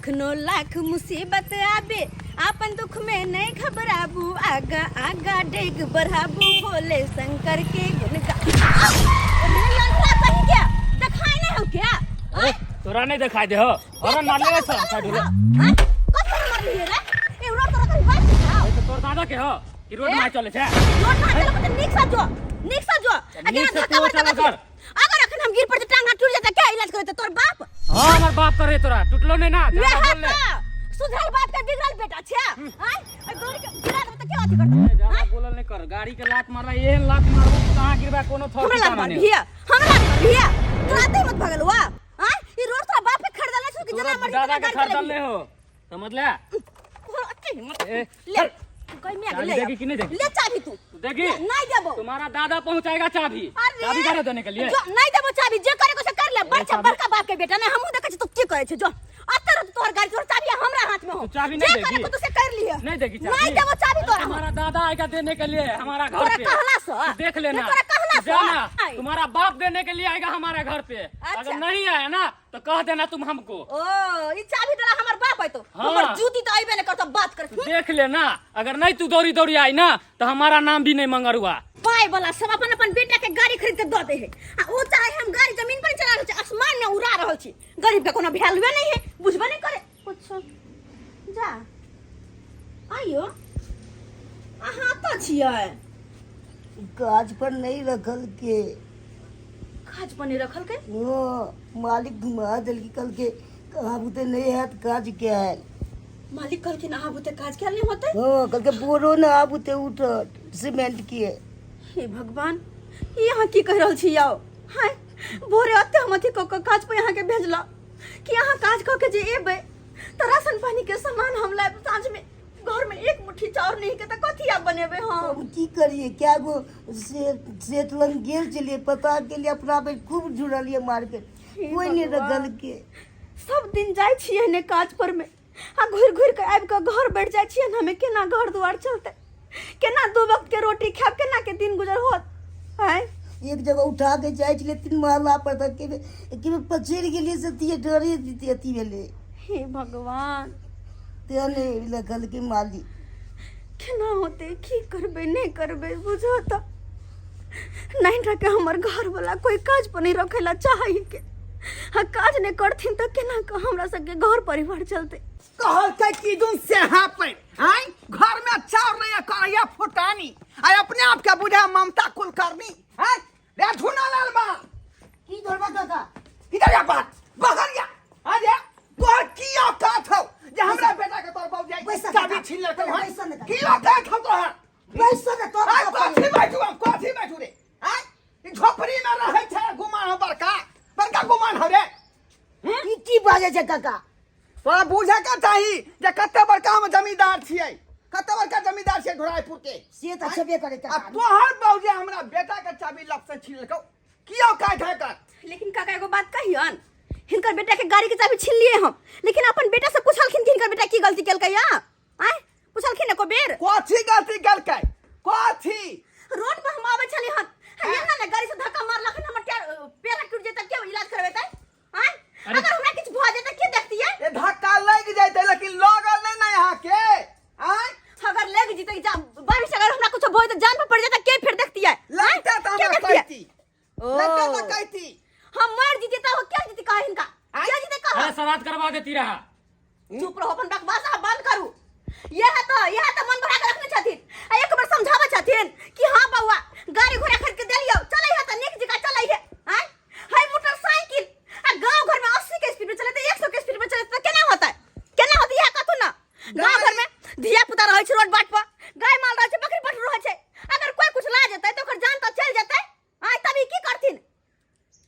कखनो लाख मुसीबत आबे आपन दुख में नहीं घबराबू आगा आगा डेग बढ़ाबू भोले शंकर के गुण गा अरे लड़का कहीं क्या दिखाई नहीं हो क्या अरे तोरा नहीं दिखाई दे हो हॉर्न मार ले सर साइड हो हाँ? कथी मारलियै रे ए रोड तोरा कहीं बात सिखाओ तो तोर दादा के हो कि रोड में चले छे रोड में चलो तो नीक से जो नीक से जो नीक अगर से धक्का तू मार चला देबे कर। अगर अखन हम गिर पड़ते टांग हाथ टूट जाता क्या इलाज करते तोर बाप हां हमर बाप करे तोरा टूटलो नहीं ना वे ज्यादा है बोल ले तो सुधरल बाप के बिगड़ल बेटा छे आय और गोरी के गिरा देबे त क्या अथी करता ए, ज्यादा बोलल नहीं कर गाड़ी के लात मारला एहन लात मारबो कि कहां गिरबा कोनो थोड़ी हमरा लात मार भैया हमरा लात मार भैया तोरा ते मत भगल हुआ आय ई रोड तोरा बाप के खरीदल छौ कि जना मर्जी दादा तना के गाड़ी खरीदल ले हो समझ ले अते हिम्मत ए, ले तू कहीं में चाबी ले देगी कि नहीं देगी? ले चाबी तू तू देगी ले, नहीं देबो तुम्हारा दादा पहुंचाएगा चाबी अरे चाबी करे देने के लिए जो नहीं देबो चाबी जे करे को से कर ले बड़का चाबी- बड़का बाप के बेटा ने हमहू देखै छी तू की करे छै जो अत्तर तोहर गाड़ी तोहर चाबी हमरा हाथ में हो तू चाबी नहीं जे करे देगी? को तू से कर लिए नहीं देगी चाबी नहीं देबो चाबी अरे तोरा हम। तुम्हारा दादा आएगा देने के लिए हमारा घर तोरा पे कहला से देख लेना नहीं तोरा कहला से जाना आई। तुम्हारा बाप देने के लिए आएगा हमारे घर पे अच्छा। अगर नहीं आया ना तो कह देना तुम हमको ओ ई चाबी तोरा हमर बाप है तो हाँ। हमर जूती तो आइबे ने करतो बात कर देख लेना अगर नहीं तू दौड़ी दौड़ी आई ना तो हमारा नाम भी नहीं मंगरुआ पाई वाला सब अपन अपन बेटा के गाड़ी खरीद के दऽ दे है आ ओ चाहे हम गाड़ी जमीन पर चला रहल छी आसमान में उड़ा रहल छी गरीब के कोनो वैल्यूए नहीं है बुझबे नहीं करे कुछ जा आइयो अहाँ तऽ छियै काज पर नहीं रखल के काज पर नहीं रखल के ओ मालिक घुमा देलकी कल के कहाँ बुते नहीं है काज के आयल मालिक कहलखिन अहाँ बुते काज कैल नहीं होते हाँ कल के बोरो ना आबुते उठत सीमेंट के हे भगवान ई अहाँ की कहि रहल छी यौ हाय भोरे अते हम अथी कऽ कऽ काज पर अहाँके भेजला कि अहाँ काज कऽ के जे एबै तऽ राशन पानी के सामान हम लायब साँझ में घर में एक मुट्ठी चाउर नहीं के तऽ कथी आब बनेबै हम हम की करिए क्या गो सेठ सेठ लंग गेल छलिए पता के लिए अपना पे खूब जुड़लिए मार्केट हे कोई नहीं भगवान। रखल के सब दिन जाइ छियै ने काज पर में आ घुरि घुरि के आबि कऽ घर बैठ जाइ छियै ने हमे केना घर दुआर चलतै केना दू वक्त के रोटी खायब केना के दिन गुजर होत आँय एक जगह उठा के जाइ छलिए तीन महला पर तक के के पछड़ गेलिए से तिये डरे अथी भेलै हे भगवान ते नहि रखल के मालिक केना होतै की करबै नहि करबै बुझो तऽ नहीं के हमर घर वाला कोई काज पर नहीं रखे ला चाहे के हाँ काज नहीं करथिन तऽ केना के हमरा सबके घर परिवार चलतै कहलकै कि दुन सेहा पर आय घर में चाउर नहीं करैया फुटानी आय अपने आप के बुझा ममता कुलकर्णी आय रे धुना लाल बा की धरबा काका इधर आ बात बगल या आ जा तोहर की औकात हौ जे हमरा बेटा के तोर बाबू जाई पैसा चाबी काका, छीन लेलकै पहिले हन पैसा ने काका। की औकात हौ तोहर पैसा ने तोर आय कथी बैठू हम कथी बैठू रे आय ई झोपड़ी में रहै छै गुमान हौ बड़का बड़का गुमान हौ रे ई की बाजै छै काका तोरा बुझे के चाही जे कते बड़का हम जमींदार छियै कते बड़का जमींदार छियै घोड़ाईपुर के से तऽ छेबे करे आ काका तोहर बाबूजी हमरा बेटा के चाबी लप से छीन लेलकौ की औकात है कर लेकिन काका एगो बात कहियन हिनकर बेटा के गाड़ी के चाबी छीन लिए हम लेकिन अपन बेटा से पूछलखिन कि हिनकर बेटा की गलती केलकै या आय पूछलखिन एको बेर कथी गलती केलकै कथी रोड पर हम आबै छली हन एना ने गाड़ी से धक्का मारलखिन हमर टायर पैर टूट जेतै के इलाज करबेतै आय अरे- अगर हमरा किछु भऽ जेतै के देखतियै ए धक्का लागि जैतै लेकिन लगल नहि ने अहाँके आँय अगर लग जीते जा बारिश अगर हमरा कुछ भऽ जेतै जान पर पड़ जेतै के फिर देखतियै आँय? लगतै तऽ के हमरा देखतियै कहती ओ। लगतै तऽ कहती हम मर जीते तब के जीते कह हिनका आँय? के जीते कह अरे श्राद्ध करवा देती रहा चुप रहो अपन बकवास अहाँ बंद करू यह तो मन भरा के रखने छथिन आ एक बार समझाबै छथिन कि हाँ बौआ गाड़ी घोड़ा खरीद के देलियौ चलै है तऽ नीक जकाँ चलै है आँय है मोटरसाइकिल आ गाँव घर में 80 के स्पीड में चले तऽ 100 के स्पीड में चले तऽ केना होतै केना होतै इएह कथू ना गाँव घर में धिया पुता रहै छै रोड बाट पर गाय माल रहै छै बकरी पठरू रहै छै अगर कोई कुछ ला जेतै तऽ ओकर जान तऽ चलि जेतै आँय तब ई की करथिन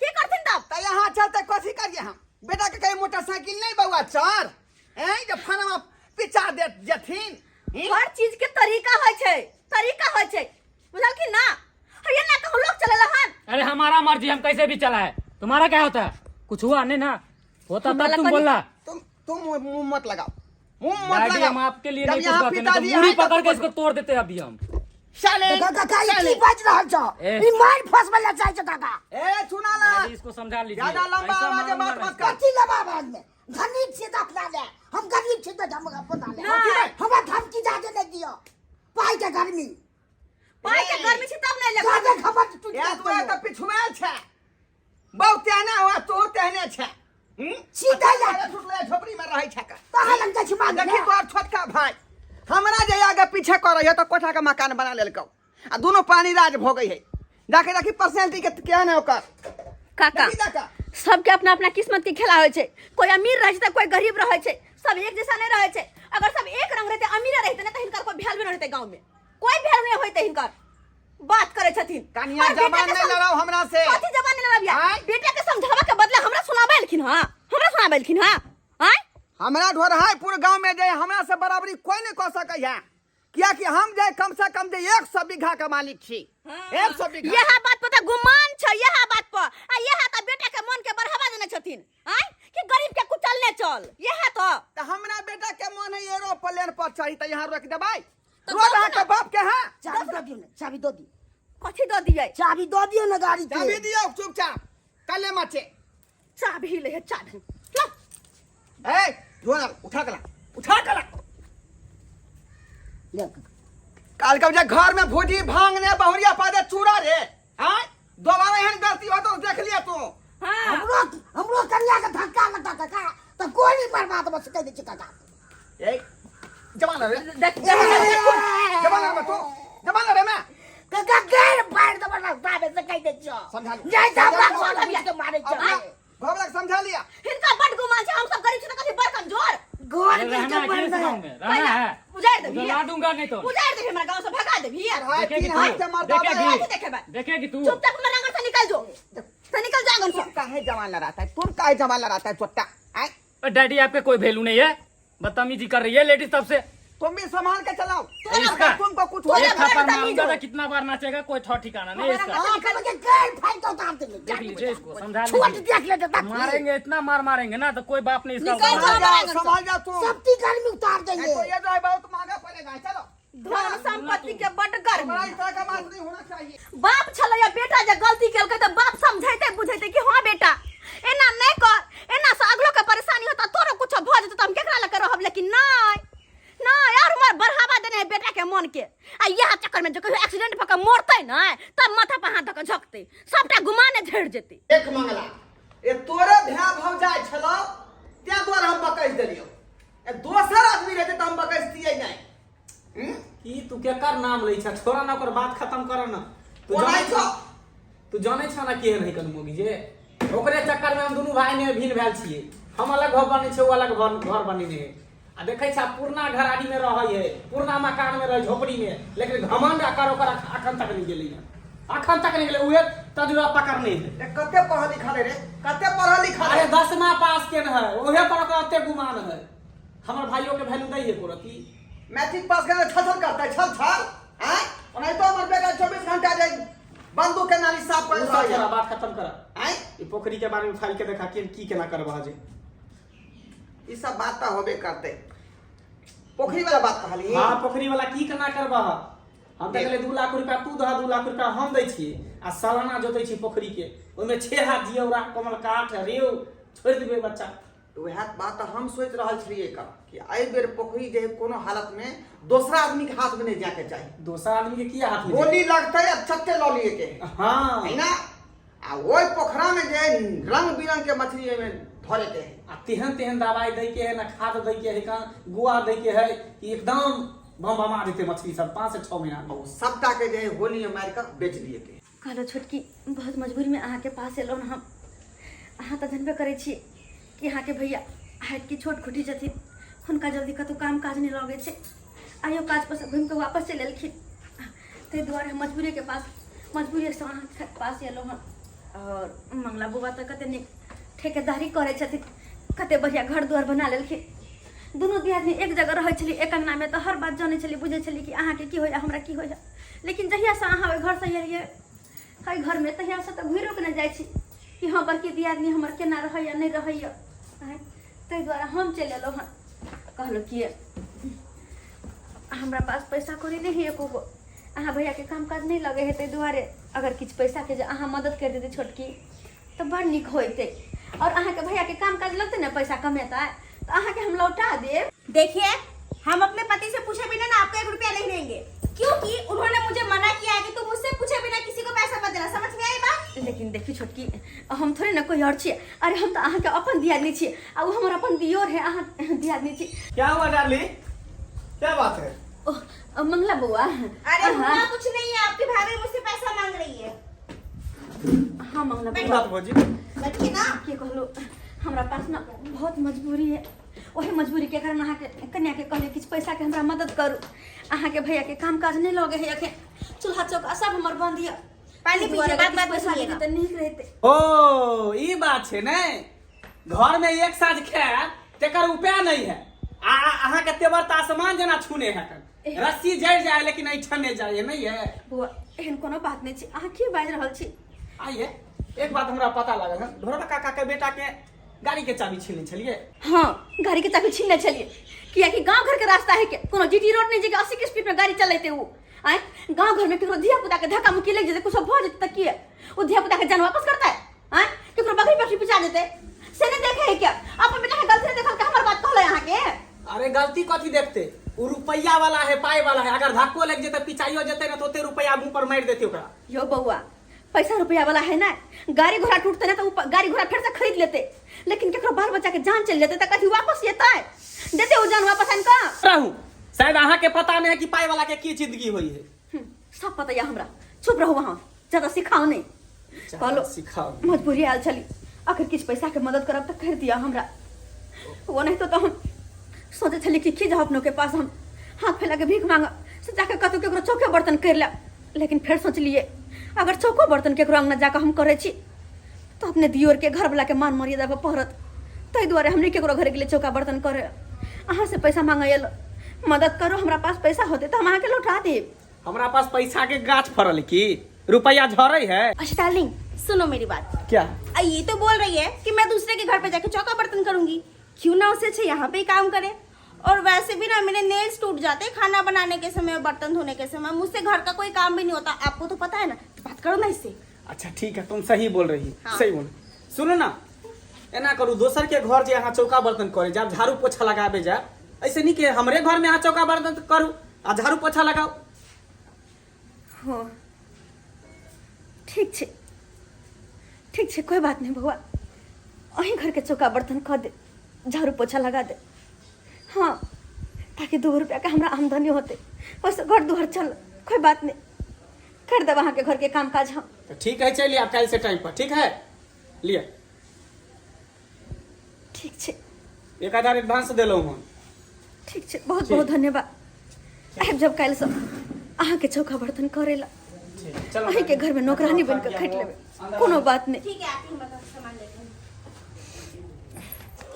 की करथिन तब तऽ यहाँ चलते कथी करिए हम बेटा के कहीं मोटरसाइकिल नहीं बउआ चर हैं जे फनमा पिचा दे जेथिन हैं? हर चीज के तरीका होइ छै तरीका होइ छै बुझलखिन ना हर ये ना कहूँ लोग चलेला हन अरे हमारा मर्जी हम कैसे भी चलाए तुम्हारा क्या होता है कुछ हुआ नहीं ना होता तब हमारा तुम कनी- बोलना तुम तुम मुंह मत लगाओ मुंह मत डैडी लगाओ हम आपके लिए जब नहीं कुछ यहाँ कहते नहीं पिताजी तो मुड़ी आए तब पकड़ के तुम इसको तोड़ देते अभी हम साले तो काका का ई साले। की बाज रहल छौ ए। ई मार फसबै ला चाहै छौ काका ए सुना ना डैडी इसको समझा लीजिए ज्यादा लंबा ऐसा आवाज मारूंगा बात ना मत इसको। कर कथी लबा आवाज में धनी छियै तऽ अपना ले रहै छै का। कहाँ लग जाइ छी मांगे देखी तोहर छोटका भाई हमरा जे आगे पीछे करे है तो कोठा के मकान बना लेलकौ आ दोनों पानी राज भोगै है। जाके देखी पर्सनैलिटी के केहन है ओकर। काका देखी जाके। सबके अपना अपना किस्मत के खेला होइ छै। कोई अमीर रहै छै तऽ कोई गरीब रहै छै, सब एक जैसा नहीं रहै छै। अगर सब एक रंग रहते, अमीर रहते ना, तऽ हिनकर कोई वैल्यू नहीं रहते गांव में, कोई वैल्यू नहीं होते हिनकर। बात करे छथिन। कनिया और बेटा जबान के नहीं लड़ाओ हमरा से। कथी जबान नहीं लड़बिया? आँय? बेटा के समझावा के बदले हमरा सुनाबे एलखिन। हां, हमरा सुनाबे एलखिन। हां, आँय? हमरा ढोरहाईपुर गांव में जे हमरा से बराबरी कोई नहीं कर सकै है, कियाकि हम जे कम से कम जे 100 बीघा के मालिक छी। 100 बीघा। यह बात पर त गुमान छै, यह बात पर। आ यह त बेटा के मन के बढ़ावा देने छथिन, आँय, कि गरीब के कुचलने चल। यह त त हमरा बेटा के मन है एरोप्लेन पर चढ़ी, त यहाँ रोक देबै? तो रोड दो अहाँ के ना। बाप के है। चाबी दऽ दियौ ने, चाबी दऽ दियौ। कथी दऽ दियै? चाबी दऽ दियौ ने गाड़ी के। चाबी दियौ चुपचाप, कले मचे। चाबी ले है, चाबी ला। ए जोना उठा कला, उठा कला। ले। काल कब जे घर में भुजी भांग ने बहुरिया पादे चूड़ा रे, आय दोबारा एहन गलती हो तो देख लिया तू। हाँ। हमरो हमरो कन्या के धक्का लगा काका त कोई नहीं बर्बाद बस कह दे छै काका। ए जवान रे। देख, जवान रे तू, जवान रे मैं। काका गैर फाड़ दे बना बाबे से कह दे छो। समझा लो। जाय त हमरा समझा घर लिया। के मारे छो। अपना घबरा के समझा लिया। हिनका बड गुमान छै, हम सब गरीब छी त कथी बड़ कमजोर। घर अरे के रहना है बड़ कि इस गांव में रहना है? उजाड़ देबही। उजला दूंगा नहीं तो। उजाड़ देबही, हमरा गांव से भगा देबही। अढ़ाई देखेगी तीन तू, हाथ से मरदा देखेगी। है। कथी देखेबै? देखेगी तू। चुपचाप हमरा आंगन से निकल जो, से निकल जा आंगन से। तुम काहे जवान लड़ाता है, तुम काहे जवान लड़ाता है चोट्टा? आय अरे डैडी आपके कोई वैल्यू नहीं है, बदतमीजी कर रही है लेडीज तब से। तुम भी संभाल के चलाओ। इसका तुमको कुछ हो तोरा एक जाए। थप्पड़ बड़ा मारूंगा बदतमीज तो हो। कितना बार नाचेगा, कोई ठौ ठिकाना नहीं हमारा इसका। गाँव हाँ, कब के गैर फाड़ के उतार देंगे। देख लीजिए इसको, समझा छोट लीजिए। देख लेते तब। मारेंगे, इतना मार मारेंगे ना तो कोई बाप नहीं इसका निकल उतारेगा। जाओ। संभाल जाओ, संभाल जाओ तुम। सब तीन आदमी उतार देंगे। तो ये जो है बहुत महंगा पड़ेगा। चलो धन संपत्ति के बड गर्मी। बड़ा इस तरह का बात नहीं होना चाहिए। बाप छलै या बेटा जे गलती केलकै तऽ बाप समझैते बुझैते कि हाँ बेटा एना नहि कर, एना से अगलो के परेशानी होता, तोरो कुछो भऽ जेतौ तऽ हम केकरा लऽ के रहब। लेकिन नहि नहि, यार हमर बढ़ावा देने है बेटा के मन के। आ इएह चक्कर में जे कहियो एक्सीडेंट भऽ के मरतै ने तब माथा पर हाथ धऽ के झकतै, सबटा गुमाने झड़ि जेतै। एक मंगला ए तोरे भाय भौजाइ छलौ तें दुआरे हम बकैस देलियौ, ए दोसर आदमी रहतै तऽ हम बकैसतियै नहि। की तू केकर नाम लै छ? छोड़ा ना, ओकर बात खत्म कर ना। तू ओ जानै नहि छौ। तू जानै छ ना केहन है कनु मोगी जे ओकरे चक्कर में हम दुनू भाई ने भिन्न भेल छियै। हम अलग घर बने छै, ओ अलग घर बनेने है। आ देखै छ पुरना घराड़ी में रहै है, पुरना मकान में रहै, झोपड़ी में, लेकिन घमंड आकर ओकर अखन तक नहीं गेलै है, अखन तक नहीं गेलै, उहे तजुर्बा पकड़ने है। ए, कते पढ़ल लिखल है रे, कते पढ़ल लिखल अरे है? 10वां पास केने है, ओहे पर ओकरा ओते गुमान है। हमर भाइयों के वैल्यू दै है कोरती। मैट्रिक पास करने छल छल करता है, छल छल। आँय? ओनाहितो हमर बेटा 24 घंटा जे बंदूक के नाली साफ कर ओ सब छोड़ा, बात खत्म कर। आँय? ई पोखरी के बारे में फाइल के देखा कि की केना करबा जे। ई सब बात त होबे करते। पोखरी वाला बात कहली? हां, पोखरी वाला की केना करबा? हम त कहले 2 लाख रुपया तू दह, 2 लाख रुपया हम दै छी आ सालाना जोतै छी पोखरी के, ओइमे 6 हाथ जियौरा कमल काठ रेव छोड़ देबै बच्चा। वएह बात हम सोच रहल छलियै का कि एहि बेर पोखरी जे है कोनो हालत में दोसरा आदमी के हाथ में नहीं जाके चाही। दोसरा आदमी के किया हाथ में? गोली लगतै आ चट्टे लऽ लिए के है। हाँ। है ना? आ ओहि पोखरा में जे है रंग बिरंग के मछली ओहिमे धरे के है। आ तेहन तेहन दवाई दै के है ना, खाद दै के है, का गोआ दै के है कि एकदम बम बमा देते मछली सब 5 से 6 महीना में। ओ सबटा के जे है होली में मारि कऽ बेच लिए के है। कहलहुँ छोटकी बहुत मजबूरी में अहाँके पास एलहुँ हम। अहाँ तऽ जनबे करै छी कि अहाँके भैया हाइट के छोट खुटी छथिन, हुनका जल्दी कतहु काम काज नहि लगै छै, आइयो काज पर से घुमि कऽ वापस चलि एलखिन, ताहि दुआरे हम मजबूरीके पास मजबूरीसँ अहाँके पास एलहुँ हँ। आओर मंगला बुआ तऽ कते नीक ठेकेदारी करै छथिन, कते बढ़िआँ घर दुआर बना लेलखिन। दुनू दियादनी एक जगह रहै छली, एक अङ्गनामे, तऽ हर बात जनै छली, बुझै छली कि अहाँके की होइए, हमरा की होइए। लेकिन जहियासँ अहाँ ओहि घरसँ एलियै एहि घरमे तहियासँ तऽ घुरिओ कऽ नहि जाइ छी कि हँ बड़की दियादनी हमर केना रहैए नहि रहैए, ताहि दुआरे हम चलि एलहुँ हँ। कहलहुँ कि हमरा पास पैसा कौड़ी नहि है एको गो, अहाँ भैयाके काम काज नहि लगै है, ताहि दुआरे अगर किछु पैसाके जे अहाँ मदद करि देतै छोटकी तऽ बड़ नीक होइतै। आओर अहाँके भैयाके काम काज लगतै ने, पैसा कमेतै तऽ अहाँके हम लौटा देब। देखिए हम अपने पति से पूछे बिना ना आपको 1 रुपया नहीं देंगे, क्योंकि उन्होंने मुझे मना किया है कि तुम मुझसे पूछे बिना किसी को पैसा मत देना। समझ में आई बात? लेकिन देखी छोटकी, हम थोड़े ना कोई और छियै। अरे हम तऽ अहाँके अपन दियादनी छियै आ ओ हमर अपन दियोर है, अहाँ दियादनी छी। क्या हुआ डार्लिंग, क्या बात है? ओह, मंगला बउआ। अरे हुआ कुछ नहीं है, आपकी भाभी मुझसे पैसा मांग रही है। हाँ मंगला की बउआ। बात भौजी? बैठिए ना। के कहलो, हमरा पास ना बहुत मजबूरी है, वही मजबूरी के कारण अहाँके कन्या के कहलियै किछु पैसा के हमरा मदद करू। अहाँके भैया के काम काज नहि लगे है अखन, चूल्हा चौका सब हमर बंद यऽ। पानी ताहि दुआरे पीजिए, बात किछु बात में पैसा सुनिएगा। देती तऽ नीक रहितै। ओ ई बात छै ने, घर में एक साँझ खायब तेकर उपाय नहीं है। आ अहाँ के तेवर तऽ आसमान जेना छूने है, रस्सी जड़ जाए लेकिन ऐठन नहीं जाए, नहीं है। बौआ एहन कोनो बात नहीं छै, अहाँ की बाजि रहल छी? आइए एक बात हमरा पता लागल हन, ढोरबा काका के बेटा के गाड़ी के चाबी छीनने छलिए। हाँ गाड़ी के चाबी छीनने छलिए, कियाकि गांव घर के रास्ता है के कोनो जीटी रोड नहीं जे कि 80 के स्पीड में गाड़ी चलेते उ आय गांव घर में केकरो धिया पुता के धक्का मुक्की लग जेते, कुछ भ जेते त की उ धिया पुता के जान वापस करते? आय केकरो बकरी पक्षी पिचा जेते से नहीं देखे है क्या? अपन बेटा के गलती नहीं देखल के हमर बात कहले अहाँ के? अरे गलती कथी देखते, उ रुपैया वाला है, पाई वाला है, अगर धक्को लग जेते पिचाइयो जेते ना तो ओते रुपैया मुंह पर मार देते ओकरा। यो बउआ पैसा रुपया वाला है ना, गाड़ी घोड़ा टूटते ना तो गाड़ी घोड़ा फिर से खरीद लेते, लेकिन केकरो बाल बच्चा के जान चल जेते त कथी वापस एतै? देते उ जान वापस आनि कऽ? रहू शायद अहाँ के पता नहीं है कि पाई वाला के की जिंदगी होई है। सब पता या हमरा, चुप रहू वहाँ, ज्यादा सिखाओ नहीं। ज्यादा कहलो सिखाओ। मजबूरी आयल छली, अगर किछु पैसा के मदद करब तऽ कर दिया हमरा, वो नहीं तो हम सोचे छली कि की जाओ अपनों के पास हम हाथ फैला के भीख मांग से जाके कतौ केकरो चौके बर्तन कर लेब, लेकिन फेर सोचलिए अगर चौको बर्तन केकरो अंगना जाके हम करै छी तो अपने दियोर के घर वाला के मान मर्यादा पर पड़त, ताहि दुआरे हम नहीं केकरो घर गेलिए चौका बर्तन करे। अहाँ से पैसा मांगे एल, मदद करो, हमरा पास पैसा होते तो हम अहाँके लौटा देब। हमरा पास पैसा के गाछ फड़ल की रुपया झरे है। अच्छा डार्लिंग सुनो मेरी बात। क्या? ये तो बोल रही है कि मैं दूसरे के घर पे जाके चौका बर्तन करूंगी, क्यों ना उसे अच्छा यहाँ पे ही काम करे। और वैसे भी ना मेरे नेल्स टूट जाते हैं खाना बनाने के समय और बर्तन धोने के समय, मुझसे घर का कोई काम भी नहीं होता, आपको तो पता है ना, तो बात करो ना इससे। अच्छा ठीक है, तुम सही बोल रही हो। हाँ। सही बोल। सुनो ना, एना करू दोसर के घर जे अहाँ चौका बर्तन करे जाब, झाड़ू पोछा लगाबे जाब, ऐसे नहीं कि हमरे घर में अहाँ चौका बर्तन करू आ झाड़ू पोछा लगाओ। हो ठीक छै, ठीक छै, कोई बात नहीं बउआ, अहीं घर के चौका बर्तन कऽ दे, झाड़ू पोछा लगा दे, हाँ ताकि 2 रुपया के हमरा आमदनी होते, ओहिसँ घर दुआर चल, कोई बात नहीं, कर देब अहाँके घर के काम काज हम। तो ठीक है, चलिए आप कल से टाइम पर, ठीक है लिया। ठीक छै। 1000 एडवांस देलहुँ हम। ठीक छै, बहुत बहुत धन्यवाद। आबि जाब काल्हिसँ अहाँके चौका बर्तन करै लए, चलो अहीँके घरमे नौकरानी बनि कऽ खटि लेबै, कोनो बात नहि। ठीक है, आती हूँ, मैं सामान लेती हूँ।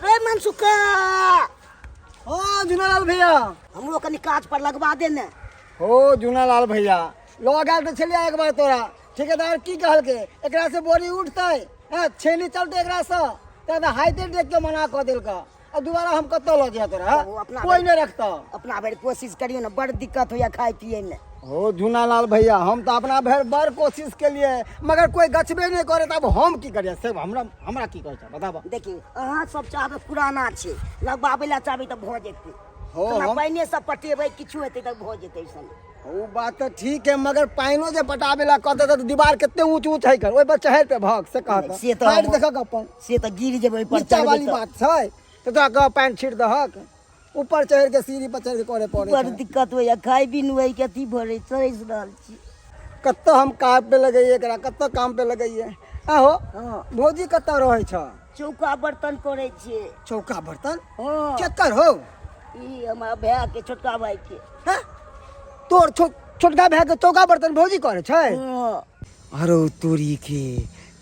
रे मनसुखा। हाँ झुनालाल भैया, हमरो कनी काज पर लगवा दे ने। हो झुनालाल भैया, लऽ गेल तऽ छलियै एक बार तोरा, ठेकेदार की कहलकै, एकरा से बोरी उठतै, हैं, छेनी चलतै एकरा से, तब हाइते देख के मना कऽ देलकै। अब दोबारा हम कतऽ लऽ जाय तोरा, ओ अपना कोई नहीं रखता। अपना भरि कोशिश करियौ ने, बड़ दिक्कत होइया खाय पिए में। हो झुनालाल भैया, हम तो अपना भरि बड़ कोशिश केलिए, मगर कोई गछबे नहीं करे, तब हम की करिए से हमरा हमरा की कहै छै बताबऽ। देखियौ अहाँ सब चाहबै पुराना छै, लगबाबै लए चाहबै तऽ भऽ जेतै। हो, तऽ हम पानिए सब पटेबै, किछु हेतै तऽ भऽ जेतै ऐसन। ओ बात तऽ ठीक है, मगर पानिओ जे पटाबे ला कहतै तऽ दीवार कते ऊँच ऊँच है कर, ओहि पर चढ़ि पे भग से कहत। से तऽ साइड हम- देखक अपन। से तऽ गिर जेबै ओहि पर नीचा चढ़बै वाली तऽ। बात छै तऽ तोरा कह पानि छीट दहक, ऊपर चढ़ि के सीढ़ी पर चढ़ि के करे पड़ै बड़ छै। दिक्कत होइया, खाय भी नहि होइया, अथी भरे सड़ि रहल छी। कतऽ हम काम पे लगैये एकरा, कतऽ काम पे लगैये? आहो हँ। भौजी कतऽ रहै छ? चौका बर्तन करै छियै। चौका बर्तन? हँ। केकर हो? ई हमरा भाय के, छोटका भाय के। हैं? तोर छोटका भाय के चौका बर्तन भौजी करै छै? हँ। अरे तोरी के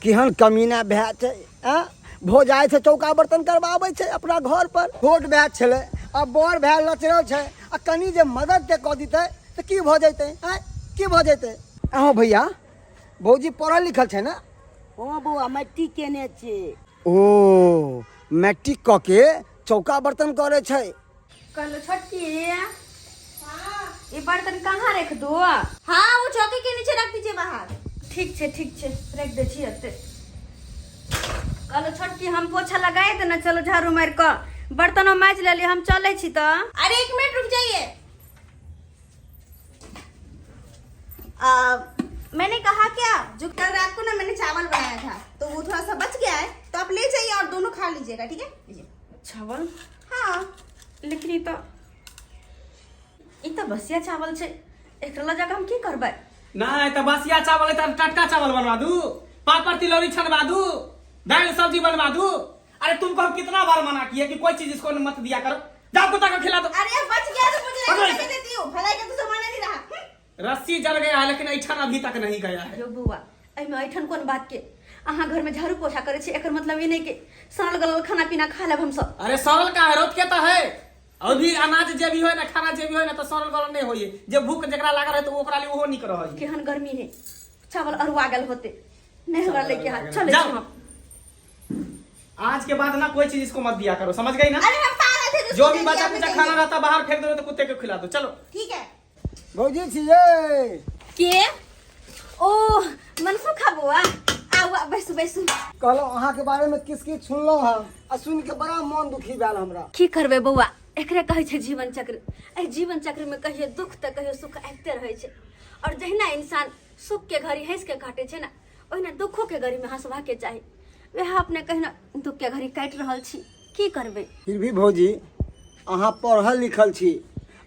केहन कमीना भाय छै, आँ? भौजाइ से चौका बर्तन करबाबै छै अपना घर पर। छोट भाय छलै आ बड़ भाय लचरल छै, आ कनि जे मदद जे कऽ दितै तऽ की भऽ जैतै? आँय की भऽ जैतै? अहो भैया, भौजी पढ़ल लिखल छै ने? हँ बौआ, मैट्रिक केने छै। ओ मैट्रिक कऽ के चौका बर्तन करै छै। कहलो छोटकी, ये बर्तन कहाँ रख दो? हाँ वो चौकी के नीचे रख दीजिए बाहर। ठीक छै, ठीक छै, रख दे छी एते। कहलो छोटकी, हम पोछा लगाए दे ने, चलो झाड़ू मारि कऽ बर्तनो माजि लेली, हम चलै छी तऽ। अरे 1 मिनट रुक जाइए। मैंने कहा क्या, जो कल रात को ना मैंने चावल बनाया था तो वो थोड़ा सा बच गया है, तो आप ले जाइए और दोनों खा लीजिएगा, ठीक है? लीजिए। चावल? हाँ। लेकिन ई तऽ ई तऽ बसिया चावल छै, एकरा लऽ जाकऽ हम की करबै? नहीं तो बसिया चावल है तो टटका चावल बनवा दू, पापड़ तिलौरी छनवा दू, दाल सब्जी बनवा दू। अरे तुमको हम कितना बार मना किए कि कोई चीज इसको मत दिया करो, जाओ कुत्ता को खिला दो। अरे बच गया तो मुझे पकड़ो नहीं इसे। देती हूँ, भलाई का तो जमाना नहीं रहा। रस्सी जल गया है लेकिन ऐठन अभी तक नहीं गया है। यौ बौआ, एहिमे ऐठन कोन बात के? अहाँ घरमे झाड़ू पोछा करै छी, एकर मतलब ई नहि कि सड़ल गलल खाना पीना खा लेब हमसब। अरे सड़ल का है, रोज के तो है, और भी अनाज जे भी होय ना, खाना जे भी होय ना, तो सड़ल गलल नहीं होय। जे भूख जकरा लागल है तो ओकरा लिए ओहो निक रहै। केहन गर्मी है, चावल अरुआ गेल होते, नहीं हमरा लेके हाथ चले जाओ। छी हम। आज के बाद ना कोई चीज इसको मत दिया करो, समझ गई ना? अरे हम पागल थे जो भी बचा कुचा खाना रहता बाहर फेंक दो, तो कुत्ते को खिला दो। चलो ठीक है। भौजी छियै। के? ओ मनसुखा बौआ, आउ आउ, बैसू बैसू। कहलहुँ अहाँके बारेमे किछु किछु सुनलहुँ हँ आ सुनि के बड़ा मन दुखी भेल हमरा। की करबै बौआ, एकरे कहै छै जीवन चक्र। एहि जीवन चक्र में कहियो दुख तऽ कहियो सुख आबिते रहै छै, और जहिना इंसान सुख के घड़ी हंसि के काटै छै ने, ओहिना दुखो के घड़ी में हंसबाके चाही। वएह अपने कहिना दुख के घड़ी काटि रहल छी, की करबै। फिर भी भौजी अहाँ पढ़ल लिखल छी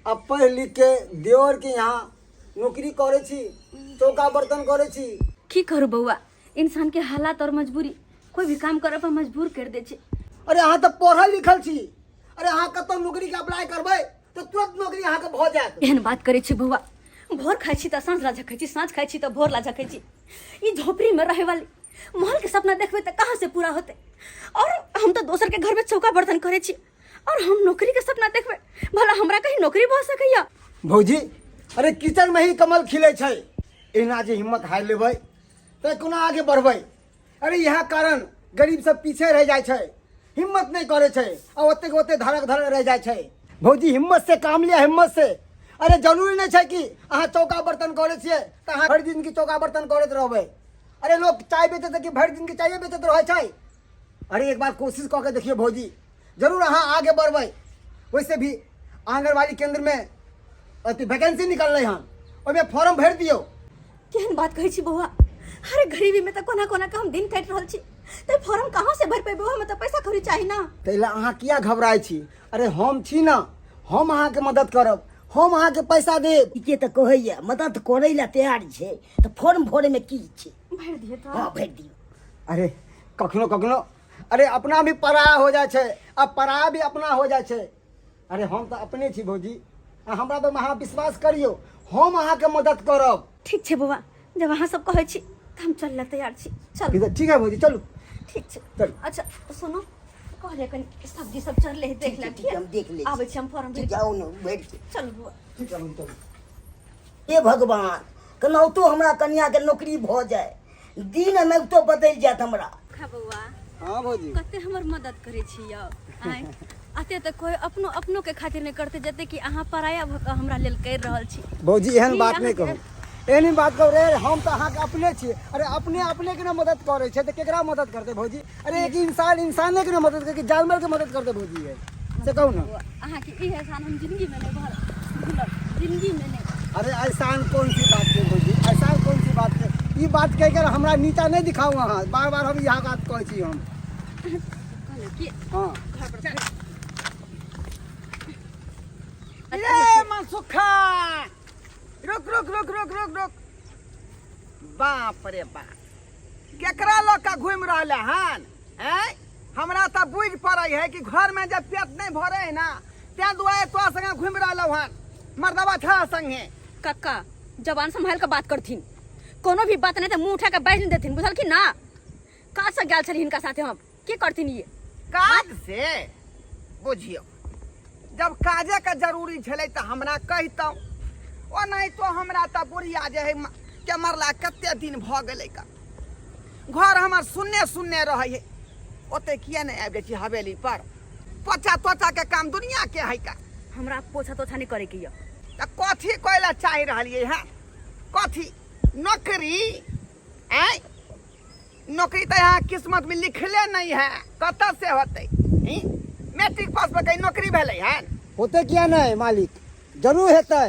आ पढ़ि लिख के देवर के यहाँ नौकरी करै छी, चौका बर्तन करै छी। की करू बौआ, इंसान के हालात और मजबूरी कोई भी काम करऽ पर मजबूर कर दै छै। अरे अहाँ तऽ पढ़ल लिखल छी, अरे अहाँ कतौ नौकरी के अप्लाई करबै तऽ तुरंत नौकरी अहाँके भऽ जायत। एहन बात करै छी बौआ, भोर खाइ छी तऽ साँझ ला झखै छी, साँझ खाइ छी तऽ भोर ला झखै छी। ई झोपड़ी में रहे वाली महल के सपना देखबै तऽ कहाँ से पूरा होतै? और हम तऽ दोसर के घर में चौका बर्तन करै छी और हम नौकरी के सपना देखबै, भला हमरा कहीं नौकरी भऽ सकैया? भौजी अरे किचन में ही कमल खिलै छै, एना जे हिम्मत हारि लेबै तऽ कोना आगे बढ़बै? अरे इएह कारण गरीब सब पीछे रहि जाइ छै, हिम्मत नहि करै छै आ ओतेक ओते धड़क धड़क रहि जाइ छै। भौजी हिम्मत से काम लिअ, हिम्मत से। अरे जरूरी नहि छै कि अहाँ चौका बर्तन करै छियै तऽ अहाँ भरि जिंदगी चौका बर्तन करैत रहबै। अरे लोक चाय बेचैत कि भरि जिंदगी चाये बेचैत रहै छै? अरे एक बार कोशिश कऽ के देखियौ भौजी, जरूर अहाँ आगे बढ़बै। वैसे भी आंगनबाड़ी केंद्रमे अथी वैकेंसी निकललै हन, ओहिमे फॉर्म भरि दियौ। केहन बात कहै छी बौआ, अरे गरीबी में तऽ कोना कोना के हम दिन काटि रहल छी, तऽ फॉर्म कहाँ से भरि पेबै? हमरा तऽ पैसा कौड़ी चाही ना। ताहि लए अहाँ किया घबराइ छी? अरे हम छी ना, हम अहाँके मदद करब, हम अहाँके पैसा देब। ठीके तऽ कहैया, मदद करै लए तैयार छै तऽ फॉर्म भरैमे की छै? भरि दिअ तऽ। हँ भरि दियौ। अरे कखनो कखनो अरे अपना भी पराया हो जाइ छै आ पराया भी अपना हो जाइ छै। अरे हम तऽ अपने छी भौजी, आ हमरा पर अहाँ विश्वास करियौ, हम अहाँके मदद करब। ठीक छै बौआ, जब अहाँ सब कहै छी तऽ हम चल लए तैयार छी। चल ठीक है, ठीक है भौजी, चलू। ठीक छै, चलू। अच्छा सुनू, कहलियै कनि सब्जी सब चढ़ले है, देख ठीक ले। छै, ठीक छै, हम देख लै छी। आबै छी हम फॉर्म भरि ठीक छै, आउ ने भरि के। चलू बौआ। ठीक है भौजी, चलू। हे भगवान, केनाहितो हमरा कनियाके नौकरी भऽ जाय, दिन एनाहितो बदलि जायत हमरा। खा बौआ। हाँ भौजी। कते हमर मदद करै छी यौ, आँय? अते तऽ कोइ अपनो अपनो के खातिर नहि करते जते कि अहाँ पराया भऽ कऽ हमरा लेल करि रहल छी। भौजी एहन ई बात नहि अहाँके- कहू, एहन बात कहू रे, हम तऽ अहाँके अपने छी। अरे अपने अपने के ने मदद करै छै तऽ केकरा मदद करतै भौजी? अरे एक इंसान इंसाने के ने मदद करके जानवर के मदद करतै भौजी? ये से कहू ना। अहाँके ई एहसान हम जिंदगी में नहीं भूलब, जिंदगी में नहीं। अरे एहसान कौन सी बात है भौजी, एहसान कौन सी बात है? ई बात कह कर हमरा नीचा नहीं दिखाऊ अहाँ, बार बार हम इएह बात कहै छी हम। कहलहुँ कि हाँ। घर पर ये मनसुखा, रुक रुक रुक रुक रुक रुक, बाप रे बाप, केकरा लऽ कऽ घुमि रहल हन? आँय, हमरा तऽ बुझि पड़ै है कि घरमे जब पेट नहि भरै है ना, ताहि दुआरे तोरा संगे घुमि रहलहुँ हन, मर्दबा छह संगे। कक्का जबान संभाल के बात करथिन, कोनो भी बात नहीं तऽ मुंह उठा के बाजि नहीं देथिन, बुझलखिन ना? काज से गेल छली हिनका साथे हम, की करथिन ये? काज से बुझियौ, जब काजे के जरूरी छलै तऽ हमरा कहितहुँ, ओ नहीं तो हमरा तऽ बुढ़िया जे है के मरला कते दिन भऽ गेलै का, घर हमर सुनने सुनने रहै है, ओते किया नहि आबि जाइ छी हवेली पर? पोछा तोछा के काम दुनिया के है का। हमरा पोछा तोछा नहीं करे के यऽ। तऽ कथी कहै लए चाहि रहलियै हँ? कथी नौकरी? आँय, नौकरी तऽ यहाँ किस्मत में लिखले नहीं है, कतऽ से होतै? मैट्रिक पास पर कहीं नौकरी भेलै हन? होतै किया नहि मालिक, जरूर हेतै।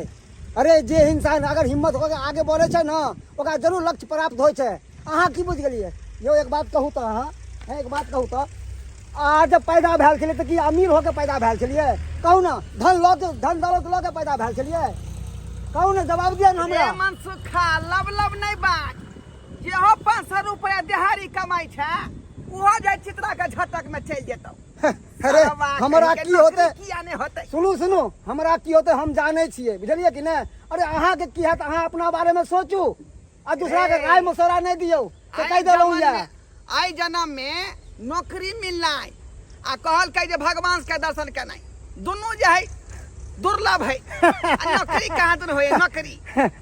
अरे जे इंसान अगर हिम्मत कऽ के आगे बढ़ै छै ने ओकरा जरूर लक्ष्य प्राप्त होइ छै। अहाँ की बुझि गेलियै यौ? एक बात कहू तऽ अहाँ, हैं, एक बात कहू तऽ अहाँ जब पैदा भेल छलियै तऽ की अमीर होके पैदा भेल छलियै? कहू ने, धन लऽ के, धन दौलत लऽ के पैदा भेल छलियै? कहू ने, जवाब दिअ ने हमरा। रे मनसुखा, लब लब नहि बाज। जेहो 500 रुपया दिहाड़ी कमाइ छै ओहो जाइ चित्रा के झटक में चलि जेतौ। अरे सरवा हमरा कहिके की होतै? नौकरी किया नहि होतै? सुनू सुनू, हमरा की होतै हम जानै छियै, बुझलियै कि नहि? अरे अहाँके की हैत, अहाँ अपना बारेमे सोचू आ दूसरा के ए, राय मशवरा नहि दियौ। से कहि देलहुँ जमन यऽ। आइ जन्म में नौकरी मिलनाइ आ कहलकै जे भगवान के दर्शन केनाइ दुनू जे है दुर्लभ है। आ नौकरी कहाँ दुनू होइए नौकरी?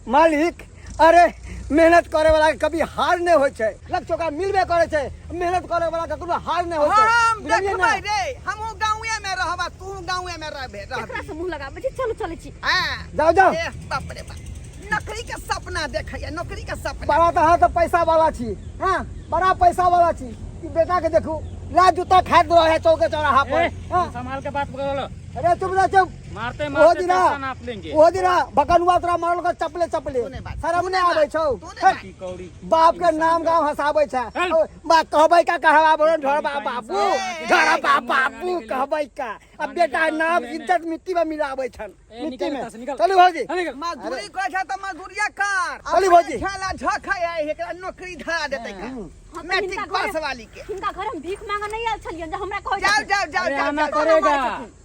मालिक, अरे मेहनत करे वाला के कभी हार नहि होइ छै, लक्ष्य ओकरा मिलबे करे छै। मेहनत करे वाला के कोनो हार नहि होइ छै। हम बुझलियै देखबै ने? रे, हमहूँ गाँवे में रहब आ तू गाँवे में रहबे। केकरा से मुंह लगाबै छी? चलू, चलै छी। हाँ। जाओ जाओ। ए बाप रे बाप, नौकरी के सपना देखैया, नौकरी के सपना। बड़ा तऽ अहाँ तऽ पैसा वाला छी, हाँ, बड़ा पैसा वाला छी। ई बेटा के देखू, ला जूता खाइत रहे है चौके चौराहा पर। ए, हाँ? संभाल के बात करो। अरे चुप रह, चुप। मारते ओहो मारते दिना पैसा नाप लेंगे। ओहो दिना भकनुआ तोरा मारल के चपले चपले। तू नहि बाज, शरम तू नहि नहि आबै बाज, छौ? तू नहि बाज। की कौड़ी बाप के नाम गाँव हंसाबै छै। चल। ओ, बा कहबै का, कहबा बोलो ढोरबा बाबू, ए, ढोरबा बाबू कहबै का। अब बेटा नाम इज्जत मिट्टी में मिलाबै छन, ए, मिट्टी निकल में। एतऽ से, निकल। चलू भौजी। निकल। मजदूरी करै छै तऽ मजदूरिया कर। चलू भौजी। खेला झखै है, एकरा नौकरी धरा देतै का। हम तऽ मैट्रिक हिनका पास घरे वाली के। हिनका घर हम भीख मांगऽ नहि आयल छलियनि जे हमरा कहै जाओ छथिन। जाओ जाओ अरे जाओ आना जाओ। पड़ेगा,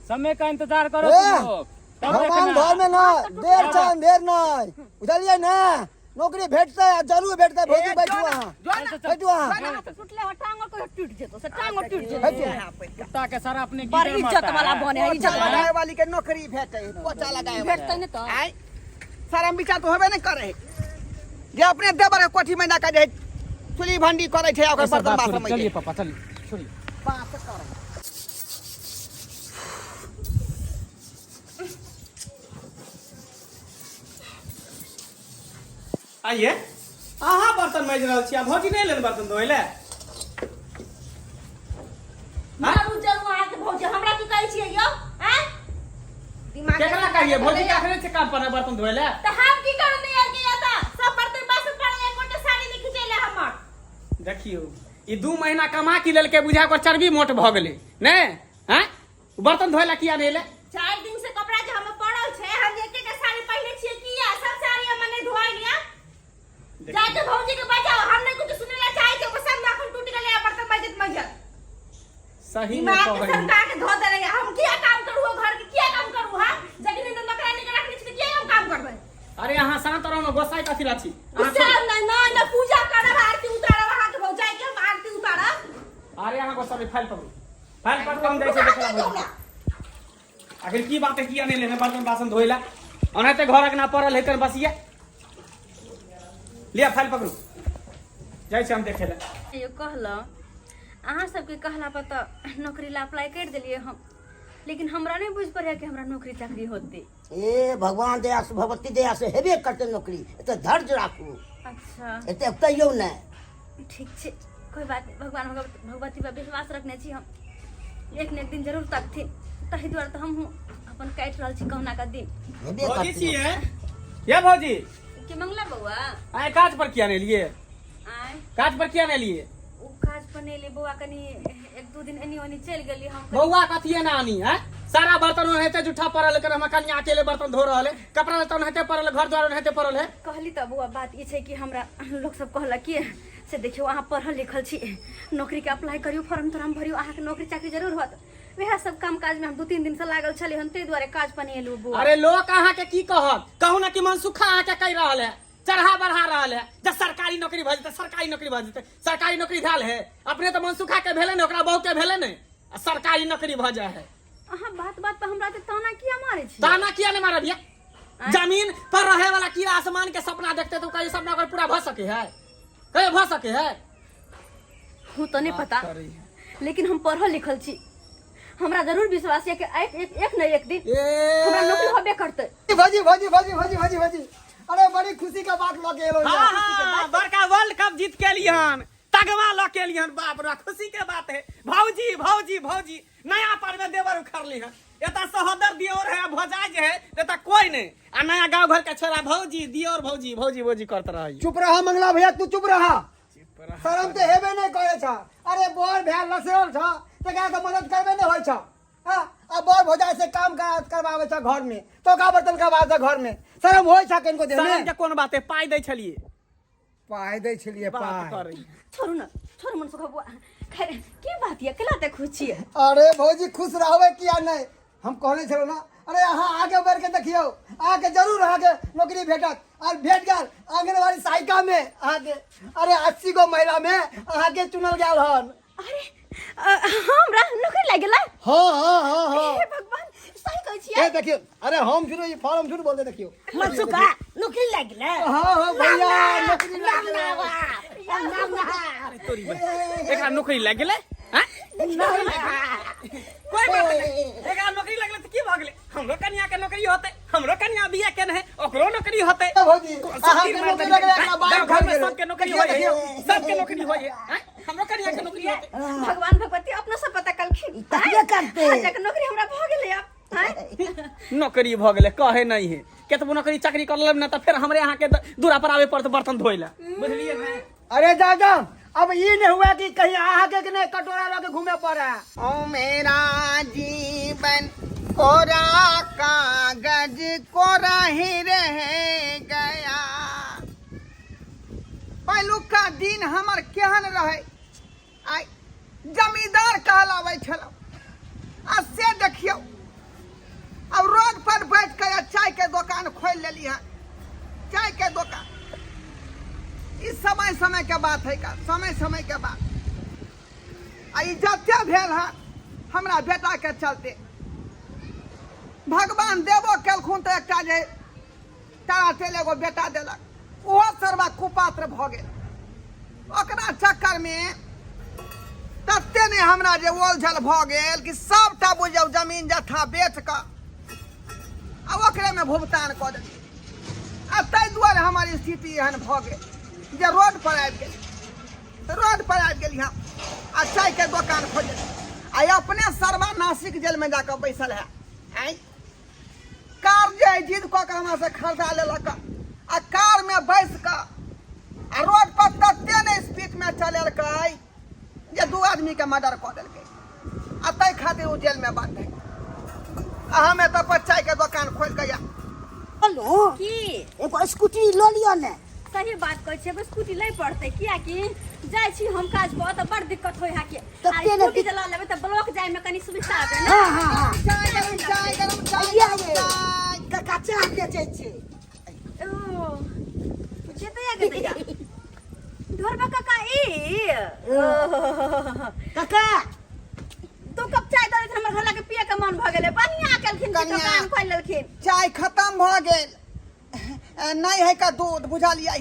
समय का इंतजार करो ए, तुम लोग, तब भगवान देखना। घर में ना देर छै अंधेर नहीं, बुझलियै ने? नौकरी भेटतै आ जरूर भेटतै। भौजी ए, बैठू जो ना, अहाँ, जो ना। बैठू अहाँ। हाथ टूटले हो, टांग और कहियो टूट जेतो से, टांग और टूट जेतो। बैठू। कुत्ता के सारा अपने बड़ गिदड़ इज्जत मारता वाला है। बने है, पोछा इज्जत वाला। लगाए वाली के नौकरी भेटै, पोछा लगाए वाली। भेटतै ने तऽ। आय शरम विचार तऽ होबे नहि करे है जे अपने देवर के कोठी में जाके जे चुली भंडी करे छै आ ओकर ऐसा बर्तन बात बासन छोड़िए, में चलिए पापा, चलिए छोड़िए। बात करे। आइए अहाँ बर्तन माजि रहल छी आ भौजी नहि एलनि बर्तन धोइ लए? मारू जरूर अहाँके भौजी। हमरा की कहै छियै यौ? आँय, दिमाग केकरा कहिए? भौजी के अखने छै काम पर बर्तन धोइ लए। तऽ हम की करू? नहि आयल के एतऽ सब बर्तन बासन पड़ल, एक गोटे साड़ी नहि खिचैले हमर। देखियौ, ई 2 महीना कमा की लेलकै, बुझा ओकर चर्बी मोट भऽ गेलै ने। हैं, बर्तन धोइ लए किया नहि एलै? 4 दिन से कपड़ा जे हमर पड़ल छै, हम एक एकटा साड़ी पहिने छियै किया? सब साड़ी हमर नहि धोआइल या। जाके भौजी के बजाओ, हम नहि कुछ सुनै ला चाहै छियै। ओकर सब नाखून टूटि गेलै आ बर्तन मजत मजत। सही में दिमाग के कहै। सरका के धो देले। हम किया काम करू हो घर के? किया काम करू? हां, जखन ने नौकरानी के रखने छी तऽ किया हम काम करबै? अरे अहाँ शांत रहू ने, गोसाई कथी ला छी अहाँ? गुस्सा न न न पूजा करब, आरती उतारब अहाँके भौजाई के हम आरती उतारब। अरे अहाँ गोसा फाइल पकड़ू, फाइल पकड़ू, हम जाइ छियै देखला भौजी। आखिर की बात है, किया नहि लेने बर्तन बासन धोइ ला? ओनाहिते घर अंगना पड़ल है कर बसिया। लिया फाइल पकड़ू, जाइ छी हम देखे ला। यो कहलहुँ, अहाँ सबके कहला पर तऽ नौकरी ला अप्लाई करि देलियै हम, लेकिन हमरा नहि बुझि पड़ैए कि हमरा नौकरी चाकरी होतै। ए भगवान दया से, भगवती दया से हेबे करतै नौकरी, एते धैर्य राखू। अच्छा। एते कहियौ नहि। ठीक छै, कोइ बात नहि। भगवान भगवती पर विश्वास रखने छी हम, एक ने एक दिन जरूर तकथिन। ताहि दुआरे तऽ हमहूँ अपन काटि रहल छी कहुना कऽ दिन। हेबे भौजी करतै। छियै ये भौजी। के मंगला बौआ? आइ काज पर किया नहि एलियै? आँय? काज पर किया नहि एलियै? ओ काज पर नहि एलियै बौआ, कनि एक दू दिन एनी ओनी चलि गेली हम कनि। बौआ कथी एना आनी है? सारा बर्तन ओनाहिते जूठा पड़ल है, हमर कनिया अकेले बर्तन धो रहल है, कपड़ा लत्ता ओनाहिते पड़ल है, घर द्वार ओनाहिते पड़ल है। कहली तऽ बौआ, बात ई छै कि हमरा लोक सब कहलक कि से देखियौ अहाँ पढ़ल लिखल छी, नौकरीके अप्लाई करियौ, फॉर्म तॉर्म भरियौ, अहाँके नौकरी चाकरी जरूर होत। वएह सब काम काज में हम 2-3 दिन से लागल छलियै हन, ताहि दुआरे काज पर नहि एलहुँ बौआ। अरे लोक अहाँके की कहत? कहू ना कि मनसुखा अहाँके कहि रहल है, चढ़ा बढ़ा रहल है जे सरकारी नौकरी भऽ जेतै, सरकारी नौकरी भऽ जेतै। सरकारी नौकरी भेल है? अपने तऽ मनसुखा के भेलै ने, ओकरा बहू के भेलै ने, आ सरकारी नौकरी भऽ जाइ है। अहाँ बात बात पर हमरा ते ताना किया मारै छी? ताना किया नहीं मारब? ये जमीन पर रहे वाला कीड़ा आसमान के सपना देखते तो कहीं सपना ओकर पूरा भऽ सके है? कहीं भऽ सके है? हूँ तऽ नहि पता, लेकिन हम पढ़ल लिखल छी, हमरा जरूर विश्वास है कि एक एक एक न एक दिन हमरा नौकरी होबे करतै। भौजी भौजी भौजी भौजी भौजी भौजी, अरे बड़ी खुशी का बात लऽ के एलहुँ। हाँ हाँ, बड़का वर्ल्ड कप जीत के एलिहन, तगवा लऽ के एलिहन। बाप रे, खुशी के बात है। भौजी भौजी भौजी, नया पर में देवर उखड़ली हन। एतऽ सहोदर दियोर है, भौजाई जे है एतऽ कोई नहीं। आ नया गांव घर के छोरा भौजी दियोर भौजी भौजी भौजी करत रहै। चुप रहा मंगला भैया, तू चुप रहा। शरम तऽ हेबे नहि करै छ। अरे बर भए लसरल छ तकरा तऽ मदद करबे नहि होइ छ। हाँ, आ बर भौजाइ से काम करबाबै छ घर में, चौका बर्तन करबाबै छ घर में, शरम होइ छ कनिको देह शरम में? के कोन बात है, पाइ दै छलियै। पाइ दै छलियै? बात पाइ करै। छोड़ू ने, छोड़ू मनसुख बौआ। खैर, की बात यऽ, केला ते खुश छियै? अरे भौजी, खुश रहबै किया नहि? हम कहने छलहुँ ने, अरे अहाँ आगे बढ़ि के देखियौ, अहाँके जरूर अहाँके नौकरी भेटत। आर भेट गेल आंगनबाड़ी सहायिका में अहाँके। अरे 80 गो महिला में अहाँके चुनल गेल हन। अरे हमरा नौकरी लागि गेलै? हाँ हाँ हाँ हाँ। हे भगवान, सही कहै छियै? ए देखियौ, अरे हम झूठ, ई फॉर्म झूठ बोलते, देखियौ। मनसुखा, नौकरी लागि गेलै? हाँ हाँ भैया, नौकरी लागि गेलै। अरे तोरी बहिन, एकरा नौकरी लागि गेलै? आँय? कोई बात नहीं, एकरा नौकरी लगलै तऽ की भऽ गेलै? हमरो कनिया के नौकरी होतै, हमरो कनिया बियाह केने है, ओकरो नौकरी होतै। ए भौजी, सब अहाँके तीर मारि नौकरी देलकै। लगलै, एकरा बाइक गाँव घरमे खरीद गेलै। सबके नौकरी देखियौ, होइ है, देखियौ। सबके नौकरी होइ है। आँय? हमरो कनिया के नौकरी होतै। भगवान भगवती अपना सब पता कलखिन। तकबे करतै। हाँ, जाके नौकरी हमरा भऽ गेलै आब। आँय? नौकरी भऽ गेलै कहे नहीं है, केतबो नौकरी चाकरी कर लेब ने तऽ फेर हमरे अहाँके दूरा पर आबे पड़त बर्तन धोइ लए, बुझलियै ने? अरे जा जा, अब ई नहीं हुआ कि कहीं अहाँके के नहीं कटोरा लऽ के घूमे पड़े। ओ मेरा जीवन कोरा कागज कोरा ही रह गया। पहिलुका दिन हमर केहन रहे, आइ जमींदार कहलाबै छलहुँ, आ से देखियौ अब रोड पर बैठ के चाय के दोकान खोलि लेली हन, चाय के दोकान। ई समय समय के बात है का, समय समय के बात। आ ई जते भेल हन हमरा बेटा के चलते, भगवान देबो केलखुन तऽ एकटा जे तारा तेल एगो बेटा देलक, ओहो सरवा कुपात्र भऽ गेल। ओकरा चक्करमे तते नहि हमरा जे ओलझल भऽ गेल कि सबटा बुझियौ जमीन जथा बेच कऽ आ ओकरेमे भुगतान कऽ देलियै। आ ताहि दुआरे हमर स्थिति एहन भऽ गेल जे रोड पर आबि गेल, रोड पर आबि गेली हम आ चायके दोकान खोजल आ अपने सरवा नासिक जेलमे जाकऽ बैसल है। आँय, कार जे है जिद कऽ के हमरा से खरीदा लेलक आ कार में बैस कऽ आ रोड पर तते ने स्पीड में चलेलकै जे 2 आदमी के मर्डर कऽ देलकै, आ ताहि खातिर ओ जेल में बंद है। आ हम एतऽ पर चाय के दोकान खोलि कऽ या हेलो। की? एगो स्कूटी लऽ लिअ ने। सही बात कहै छी, एगो स्कूटी लै पड़तै, कियाकि जाइ छी हम काज पर तऽ बड़ दिक्कत होइ है के। तऽ आ के ने स्कूटी जे लऽ लेबै तऽ ब्लॉक जाइ में कनी सुविधा हेतै ने। हाँ, हाँ, हाँ। चाय गरम, चाय गरम, चाय आइया गरम, रे। चाय। काका चाह बेचै छै। ओ, जेतै या गेतै या? ढोरबा काका ई। काका। दू कप चाय दऽ देथिन, हमर घर लाके पिए के मन भऽ गेलै। बढ़िया केलखिन कि कनिया। दोकान खोलि लेलखिन। चाय खत्म भऽ गेल, नहीं है का दूध, बुझलियै?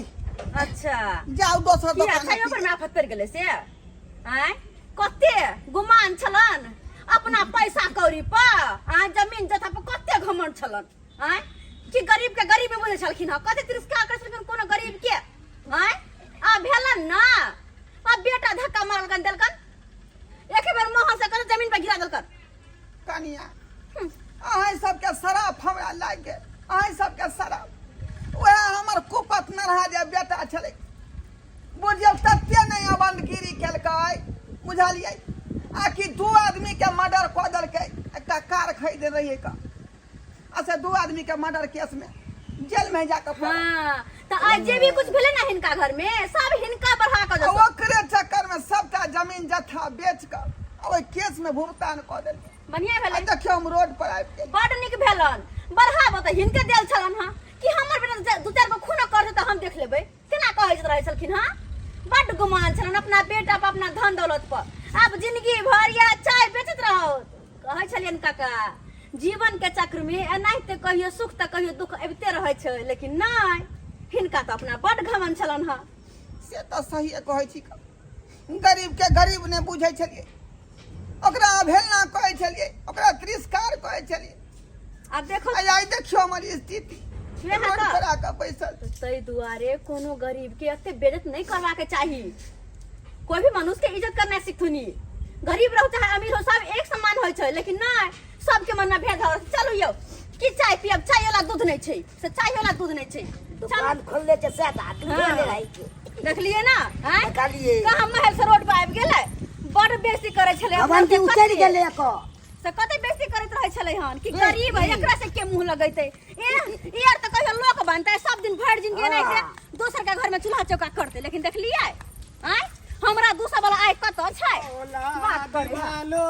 अच्छा। जाउ दोसर किया दोकान। चायो पर में आफत पड़ि गेलै से? आँय, कते गुमान छलन अपना पैसा कौड़ी पर, आँय, जमीन जथा पर कते घमंड छलन, आँय, कि गरीब के गरीबे बुझै छलखिन हँ, कते तिरस्कार करै छलखिन कोनो गरीब के। आँय, आ भेलन ना, आ बेटा धक्का मारलकन देलकन, एक बेर मोहन से कर जमीन पर गिरा देलकन। कनिया, अहाँ सबके शराब हमरा लागि गेल, अहाँ सबके शराब। वएह हमर कुपत नरहा जे बेटा छलै, बुझियौ तते नहि अबंदगिरी केलकै, बुझलियै? आ कि 2 आदमी के मर्डर कऽ देलकै। एकटा कार खरीदने रहियै का, आ से 2 आदमी के मर्डर केस में जेल में जाकऽ पड़ल। हाँ, तऽ आइ जे भी कुछ भेलै ने हिनका घर में, सब हिनका बढ़ा कऽ आ देतौ। ओकरे चक्कर में सबटा जमीन जथा बेच कऽ आ ओहि केस में भुगतान कऽ देलियै। बढ़िया आ भेलै। देखियौ हम रोड पर आबि गेल। बड नीक भेलन। बढ़ाबऽ तऽ हिनके देल छलन हँ कि हमर बेटा दू चारि गो खूनो करतै तऽ हम देख लेबै, केना कहैत रहै छलखिन हँ। बड गुमान छलन अपना बेटा पर, अपना धन दौलत पर। आब जिंदगी भर या चाय बेचैत रहो। कहै छलियनि काका, जीवन के चक्र में एनाहिते कहियो सुख तऽ कहियो दुख अबिते रहै छै, लेकिन नहि, हिनका तऽ अपना बड घमन छलन हँ। से तऽ सहिए कहै छी, गरीब के गरीब नहि बुझै छलियै, ओकरा अवहेलना कहै छलियै, ओकरा तिरस्कार कहै छलियै। आब देखो, आइ देखियौ हमर स्थिति, वएह रोड तऽ। पर आके बैसल। ताहि दुआरे कोनो गरीब के एते बेइज्जत नहि करबाक चाही। कोई भी मनुष्य के इज्जत करना सीखथुनी, गरीब रहो चाहे अमीर हो, सब एक समान होइ छै, लेकिन नहि, सबके मन में भेदभाव। चलू यौ, की चाय पियब? चाय वाला दूध दूध नहि छै से चाय वाला दूध नहि छै। दुकान खोलने छै सएह तऽ दूधे हाँ। नहि रहै छै। देखलियै ना? आँय? देखलियै। कहाँ महल से रोड पर आबि गेलै। बड़ बेइज्जती करै छलै अपना भगवान के के उतरि कते। गेलै एकर। से कते बेइज्जती करैत रहै छलै हन कि गरीब है, एकरा से के मुंह लगैतै। ए ई आर तऽ कहियो लोक बनतै, सब दिन भरि जिंदगी एनाहिते दोसर के घर में चूल्हा चौका करतै। लेकिन देखलियै आँय, हमरा दूसर वाला आइ कतऽ छै? बात करै है। फलो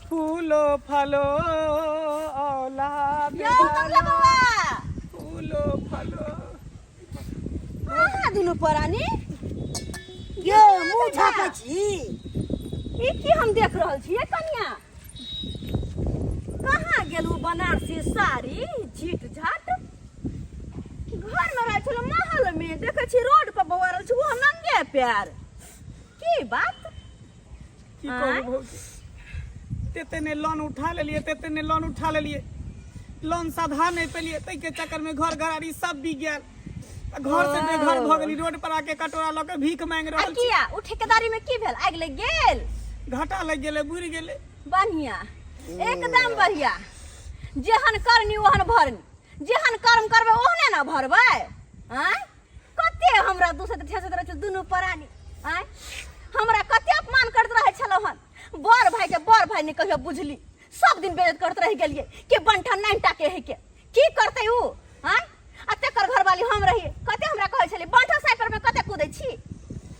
फूलो फलो औलाद यौ कमला बौआ, फूलो फलो। अहाँ दुनू परानी ये मुँह झाँपै छी। ई की हम देख रहल छियै कनिया? कहाँ गेलू बनारसी साड़ी झीट झाट? घर में रहै छलहुँ महल में, देखै छी रोड पर बौआ रहल छी ओहो नंगे पैर। की बात? की कहू भौजी, तेते ने लोन उठा लेलिए, तेते ने लोन उठा लेलिए, लोन साधा नहीं पेलिए, ताहि के चक्कर में घर घरारी सब बिक गेल, घर से बेघर भऽ गेली, रोड पर आके कटोरा लऽ के भीख मांगि आ रहल छी। किया ओ ठेकेदारी में की भेल? आगि लागि गेल? घाटा लागि गेलै, बुड़ि गेलै। बढ़िया, एकदम बढ़िया। जेहन करनी ओहन भरनी, जेहन कर्म करबै ओहने ने भरबै। आँय, कते हमरा दूसैत ठेसैत रहै छै दुनू प्राणी। आँय, हमरा कते अपमान करैत रहै छलहुँ हन। बड़ भाई के बड़ भाई नहि कहियो बुझली, सब दिन बेइज्जत करैत रहि गेलियै कि बंठा नाइनटा के है के की करतै उ। आँय, आ तेकर घरवाली हम रहियै, कते हमरा कहै छलै बंठा साइपर में कते कूदै छी,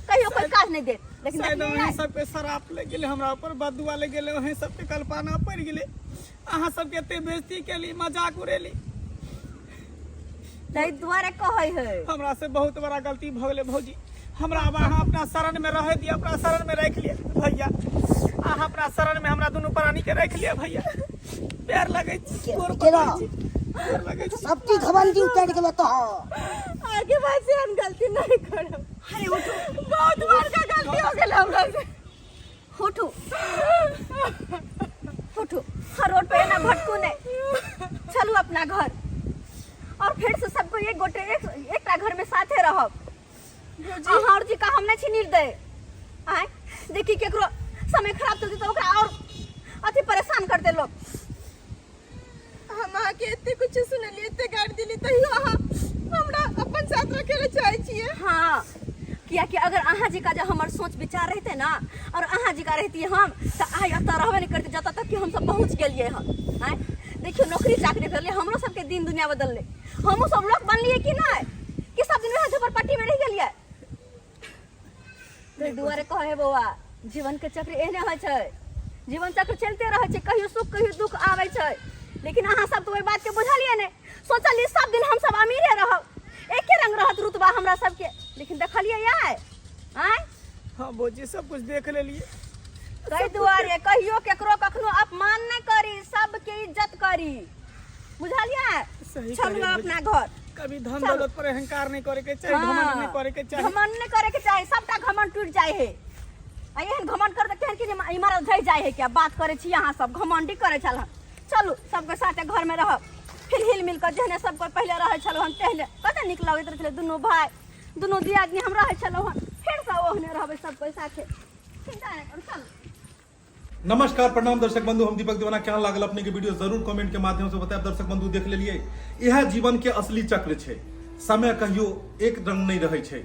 कहियो कोई काज नहि देत। लेकिन शायद देखलियै अहीं सबके शराप लागि गेलै, हमरा ऊपर बदुआ लागि गेलै, अहीं सबके कल्पना पड़ि गेलै। अहाँ सबके एते बेइज्जती केली, मजाक उड़ेली, ताहि दुआरे कहै है। हमरा से बहुत बड़ा गलती भऽ गेलै भौजी। हमरा आब अहाँ अपना शरण में रहे दिअ, अपना शरण में राखि लिअ भैया। अहाँ अपना शरण में हमरा दुनू प्राणी के राखि लिअ भैया। पैर लगै छी, गोर पकड़ै छी, गोर लगै छी। सब चीज घमंडी उतरि गेलो तो। आगे बात से हम गलती नहीं करब। अरे उठू, बहुत बड़का गलती हो गेल हमरा से। उठू उठू, हर रोड पे ना भटकू नहीं, चलू अपना घर और फिर से सबको एक गोटे एक एकटा घर में साथे रहब। अहाँ और जी का हम नहीं छी निर्दय। आय देखी केकरो समय खराब चलते तो ओकरा और अथी परेशान कर दे लोग। हम अहाँके एते कुछ सुनलियै, एते गारि देली, तैयो अहाँ हमरा अपन साथ रखे लए चाहै छियै? हाँ, कियाकि अगर अहाँ जी का जो हमर सोच विचार रहते ना और अहाँ जी का रहती हम, तो आइ एतऽ रहबे नहीं करते जतऽ तक कि हम सब पहुँच गेलियै हन। आँय देखियौ, नौकरी चाकरी भेलै, हमरो सबके दिन दुनिया बदललै, हमहूँ सब लोक बनलियै कि नहि, कि सब दिन वएह झोपड़पट्टी में रहि गेलियै? ताहि दुआरे कहै बौआ, जीवन के चक्र एहने होइ छै, जीवन चक्र चलते रहै छै, कहियो सुख कहियो दुख आबै छै। लेकिन अहाँ सब तऽ ओहि बात के बुझलियै नहि, सोचलियै सब दिन हम सब अमीरे रहब, एके रंग रहत रुतबा हमरा सबके, लेकिन देखलियै आइ। आँय हाँ भौजी, सब कुछ देख लेलियै। ताहि दुआरे कहियो केकरो कखनो अपमान नहि करी, सबके इज्जत करी, बुझलियै? सही चलू कहलियै अपना घर। कभी धन चलू। दौलत पर अहंकार नहीं करे के चाही, घमंड नहीं करे के चाही। घमंड नहीं करे के चाही, सबटा घमंड टूट जाए है। आ एहन घमंड कर केहन कि इमारत ढहि जाए है। क्या बात करे छी अहाँ सब, घमंडी करे छल हन। चलू सबके साथे घर में रहब, फिर हिल मिल कर जेहने सब कोई पहले रहे छल हन तेहने। कते नीक लगैत रहै छलै, दुनू भाई दुनू दियादनी हम रहे छलहुँ हन, फिर से ओहने रहबै सब कोई साथे। चिंता नहि करू, चलू। नमस्कार, प्रणाम दर्शक बंधु, हम दीपक दीवाना। केहन लागल अपने के वीडियो जरूर कमेंट के माध्यम से बतायब। दर्शक बंधु देख लेलिए, इएह जीवन के असली चक्र छै। समय कहियो एक रंग नहीं रहै छै,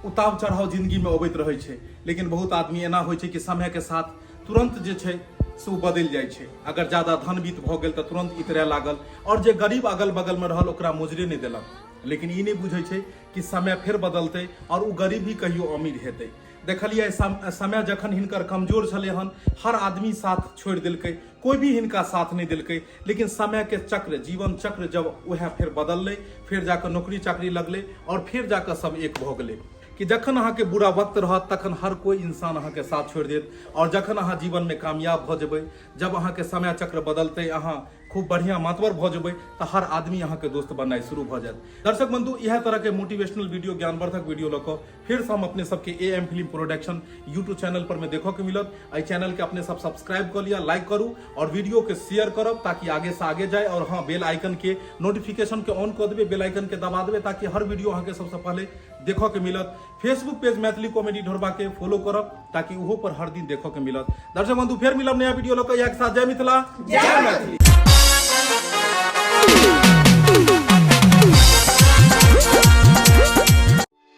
उतार चढ़ाव जिंदगी में अबैत रहै छै। लेकिन बहुत आदमी एना होइ छै कि समय के साथ तुरंत जे छै से ओ बदलि जाइ छै। अगर ज्यादा धन वित्त भऽ गेल तऽ तुरंत इतरय लागल, और जे गरीब अगल बगल में रहल ओकरा मोजरे नहि देलक। लेकिन ई नहि बुझै छै कि समय फेर बदलतै और ओ गरीब भी कहियो अमीर हेतै। देखलियै समय जखन हिनकर कमजोर छलै हन, हर आदमी साथ छोड़ि देलकै, कोई भी हिनका साथ नहि देलकै। लेकिन समय के चक्र, जीवन चक्र जब वएह फेर बदललै, फेर जाकऽ नौकरी चाकरी लगलै और फेर जाकऽ सब एक भऽ गेलै। कि जखन अहाँके बुरा वक्त रहत तखन हर कोई इंसान अहाँके साथ छोड़ि देत, और जखन अहाँ जीवन में कामयाब भऽ जेबै, जब अहाँके समय चक्र बदलतै, अहाँ खूब बढ़िया मातबर भऽ जेबै, तऽ हर आदमी अहाँके दोस्त बननाइ शुरू भऽ जायत। दर्शक बंधु, इएह तरहके मोटिवेशनल वीडियो, ज्ञानवर्धक वीडियो लऽ कऽ फेरसँ हम अपने सबके A M film production YouTube channel पर में देखऽ के मिलत। एहि चैनल के अपने सब सब्सक्राइब कऽ लिअ, लाइक करू और वीडियो के शेयर करब ताकि आगे से आगे जाए। और हाँ, बेल आइकन के नोटिफिकेशन के ऑन कऽ देबै, बेल आइकन के दबा देबै ताकि हर वीडियो अहाँके सबसँ पहले देखऽ के मिलत। फेसबुक पेज मैथिली कॉमेडी ढोरबा के फॉलो करब ताकि ओहो पर हर दिन देखऽ के मिलत। दर्शक बंधु, फेर मिलब नया वीडियो लऽ कऽ। इएह के साथ जय मिथिला, जय मैथिली।